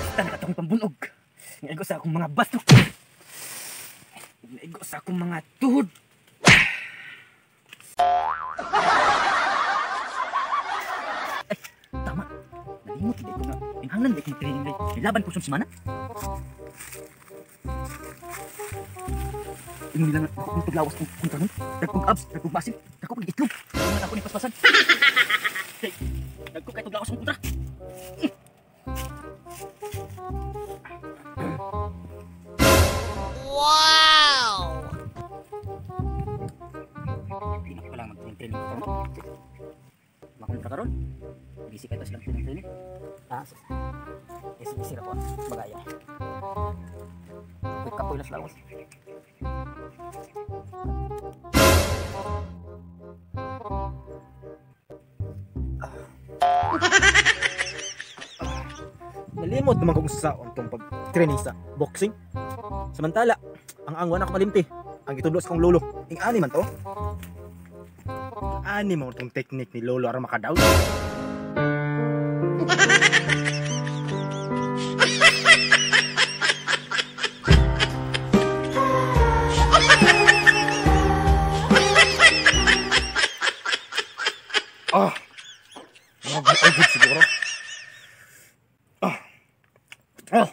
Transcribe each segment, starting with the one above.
Basta na katong pambunog. Naigo sa akong mga bastok. Naigo sa akong mga tuhod. Ay, tama. Nalimot hindi ko nga. Inghanglan hindi ko mag-training day. May laban ko sa semana. Ingon nila nga akong tuglawas kong kontra nun. Dagkong abs, dagkong basil, dagkong itlog. Ingon ako ni paspasan. Dagkong kay tuglawas kong kontra. Wow! Hindi na ko lang mag-training karon. Makontra karon. Busy kayo silang training. Ah, yes, busy ra ko. Bagaya. Kapoy na sila lawas. Nalimot naman kung sa tong pag-training sa boxing. Samantala, ang angwan ako malimti. Ang gitudlo sa kong lolo. Ing ani man to. Ani mo tong technique ni lolo aron makadaw. Ah. Mag-agad siguro. Ah. Ah.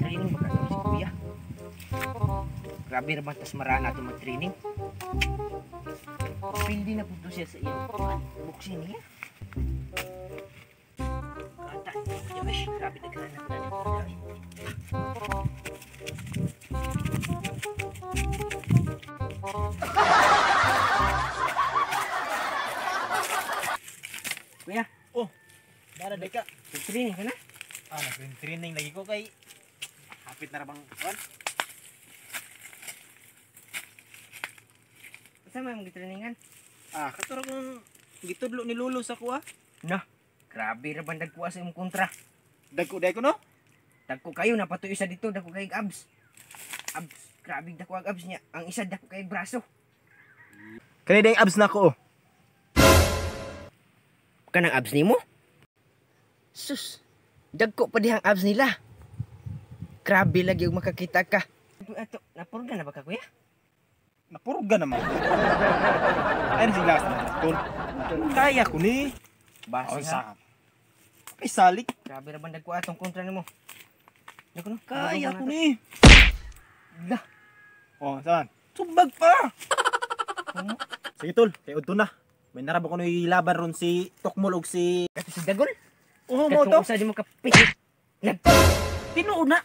Training ba ka si kuya? Grabe naman tas marana ito mag-training. Pildi na po siya sa iyong boxing niya. Kata, kuya, grabe naghanap na nito. Kuya, oh, dara di ka. Training ka na? Ah, nag-training lagi ko kay hapit na ra bang kuan? Asa may mong gitrainingan? Ah, kato ra kong gitudlo ni lolo sa kuha. Na, grabe ra bang dagkuha sa imong kontra. Dagko dai ko no? Dagko kayo napatuyo sa dito, dagko kay abs. Abs, grabe dagko ang abs niya. Ang isa dagko kay braso. Kani dai abs nako oh. Kanang abs nimo? Sus. Dagko pa dihang abs nila. Grabe lagi og makakita ka. Ato, napurga na ba ka kuya? Napurga naman. Ay, sige lakas na. Tol. Kaya ko ni. Basi ha. Ay, salik. Grabe ra bang dagko atong kontra nimo. Dagko no. Kaya ko ni. Lah. Oh, saan? Sumbag pa. Sige tol, kay udto na. May narabo ko ni laban ron si Tokmol og si kato si Dagol. Oo, mo to. Usa di mo kapit. Nagto. Tinuod na.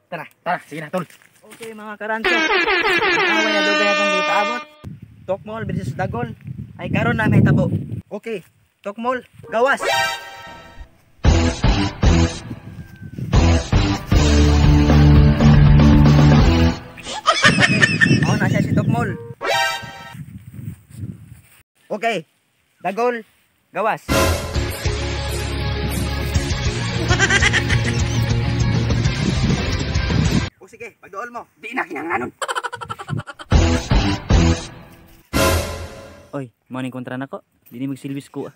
Tara, tara, sige na tol. Okay mga karanto. Away na dugay atong gipaabot. Tokmol versus Dagol. Ay karon na may tabo. Okay, Tokmol, gawas. Okay, oh, na siya si Tokmol. Okay, Dagol, gawas. O sige, pagdool mo. Di na kinahanglanon. Oy, mo ning kontra nako. Dili magsilbis ko.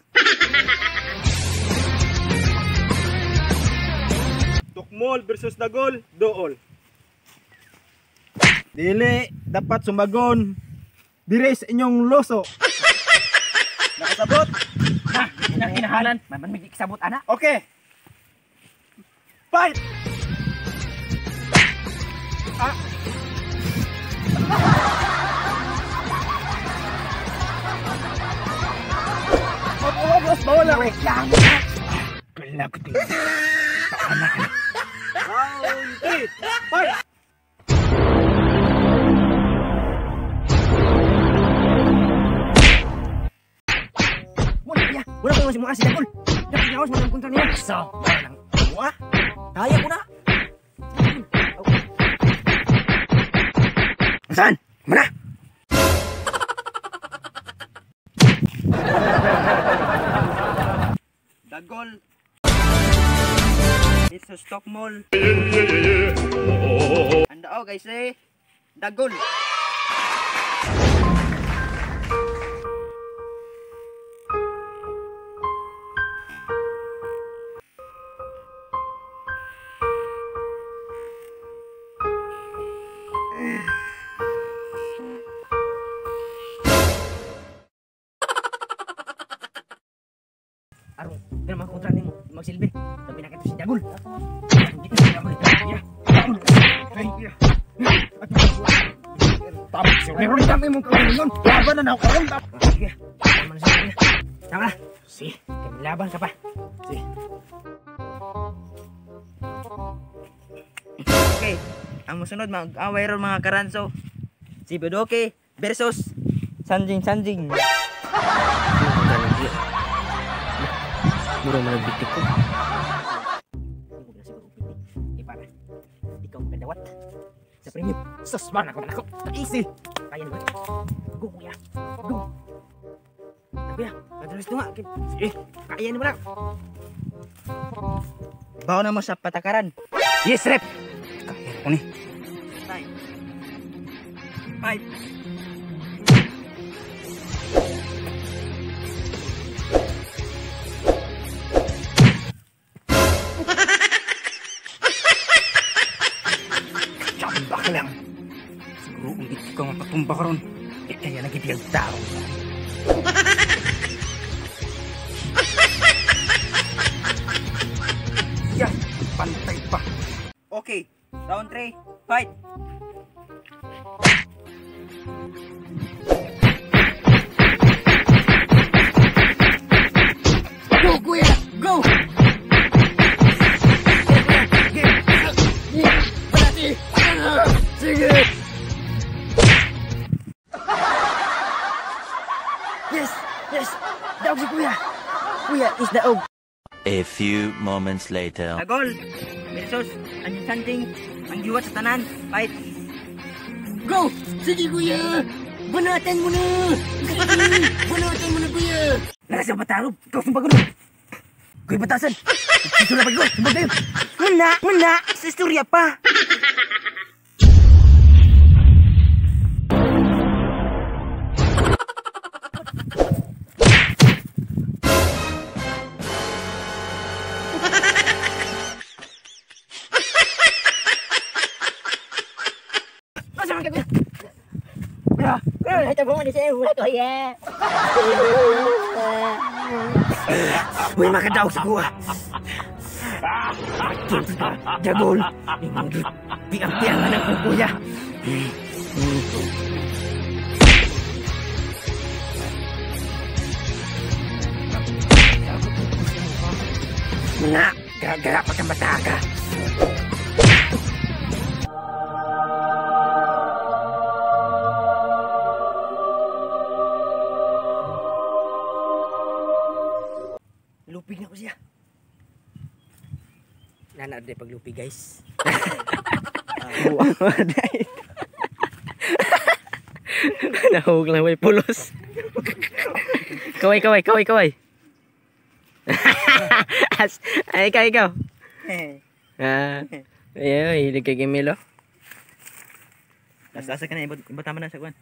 Tokmol versus Dagol, dool. Dili dapat sumagon. Dire sa inyong loso. Nakasabot? Ha, di na kinahalan. Man may kasabot ana. Okay. Fight! Ah. Oh, boss, bawal lang. Wait lang. Kalagot ko. Tama na. Round 3. Fight! Wala ya. Wala ko si mga si Dagol. Dapat gawas mo ng kontra niya. So, lang. Wa. Kaya ko na. Saan? Mana? Dagol versus Tokmol. Andao guys eh. Dagol. Aron, pero mga kontra nimo, magsilbi. Labi na kato si Dagol. Tama siya. Meron kami mong kaulingon. Laban na na ako karon. Sige. Tama na siya. Tama na. Si. Laban ka pa. Si. Okay. Ang musunod mag-away ron mga karanso. Si Budoke versus Sanjing Sanjing. Mura man nagbitik ko. Hindi mo na siguro bitik. Eh para ikaw magdawat sa premium. Sasman ako na ako. Easy. Kaya naman. Go kuya. Go. Kuya, madalas nga. Sige. Kaya naman lang. Bawa na mo sa patakaran. Yes, rep. Kaya ko ni. 5. 5. Chamba ka lang. Siguro kung dito ka mapatumba ka ron. Eh, kaya nagibiyag tao. Yeah, pantay pa. Okay, round 3, fight! Go, kuya! Go! Sige. Yes! Yes! Daog si kuya! Kuya is daog! A few moments later. Agol! Versus, anyong santing, ang giwat sa tanan, fight! Go! Sige kuya! Banatan mo na! Sige! Banatan mo na kuya! Lakas ang pataro. Ikaw sumbagon. Kuya batasan. Dito na pag-go. Sumbag tayo. Muna! Muna! Sa istorya pa! Uy, makadaog sa kuha. Jagol. Piang-piang na ng kuya. Muna, gara-gara pa kang bata ka. Lupig na ko siya. Nanaad na paglupig, guys. Nahug lang may pulos. Kaway, kaway, kaway, kaway. Ay, ikaw, ikaw. Ah, ayun, hilig kay Gemelo. Lasa ka na, ibot tama na sa kuwan.